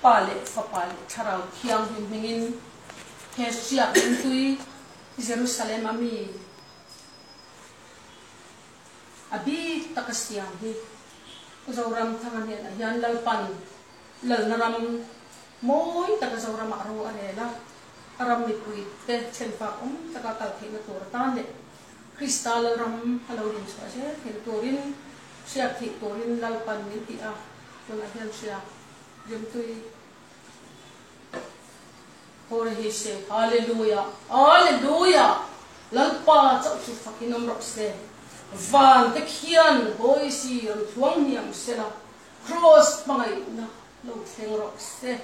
Pa leh Fapa leh Thlarau Thianghlim hmingin he hriak ringtui Jerusalem a mi a bik taka siam hi Zoramthanga hnenah hian Lalpan Lalna ram mawi taka Zoramah ro a rel a, a ram mipuite thenfak awm taka kal theihna tur atan leh Krista Lalram a lo dinchhuah zel theihna turin hriat theih turin Lalpan min ti a, tunah hian hria rimtui Hore hi se Hallelujah Hallelujah Lalpa chauh chu fakin awm rawh se Van te khian hawi si rawn thluang hniam sela Kraws hmangaihna lo thleng rawh se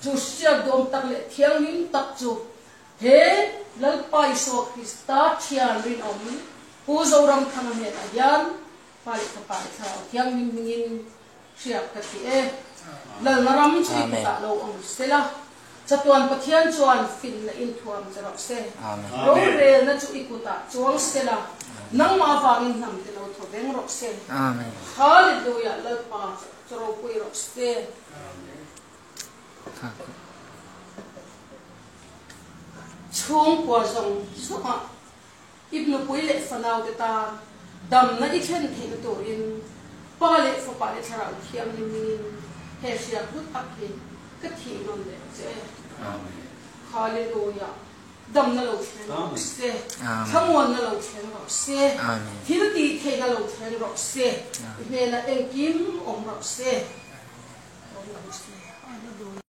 Chu hriat duam tak leh thianghlim tak chu He Lalpa Isua Krista thian rinawm Pu Zoramthanga hnenah hian Pa leh Fapa leh Thlarau Thianghlim hmingin hriat ka ti e. Lalna ram chu i kutah lo awm sela, chatuan Pathian chuan finna inthuam che rawh se. Rorelna chu i kutah chuang sela, nangmah avangin hnam te lo thaw veng rawh se. Hallelujah Lalpa chu ropui rawh se. Chhungkua zawng zawngah i nupui leh fanaute tan damna i thlen theihna turin Pa leh Fapa leh Thlarau Thianghlim ningin he hriak hlut tak hi ka thih nawn leh che. Hallelujah! Damna lo thleng rawh se, thlamuanna lo thleng rawh se, thil tih theihna lo thleng rawh se, i hnenah engkim awm rawh se. Hallelujah!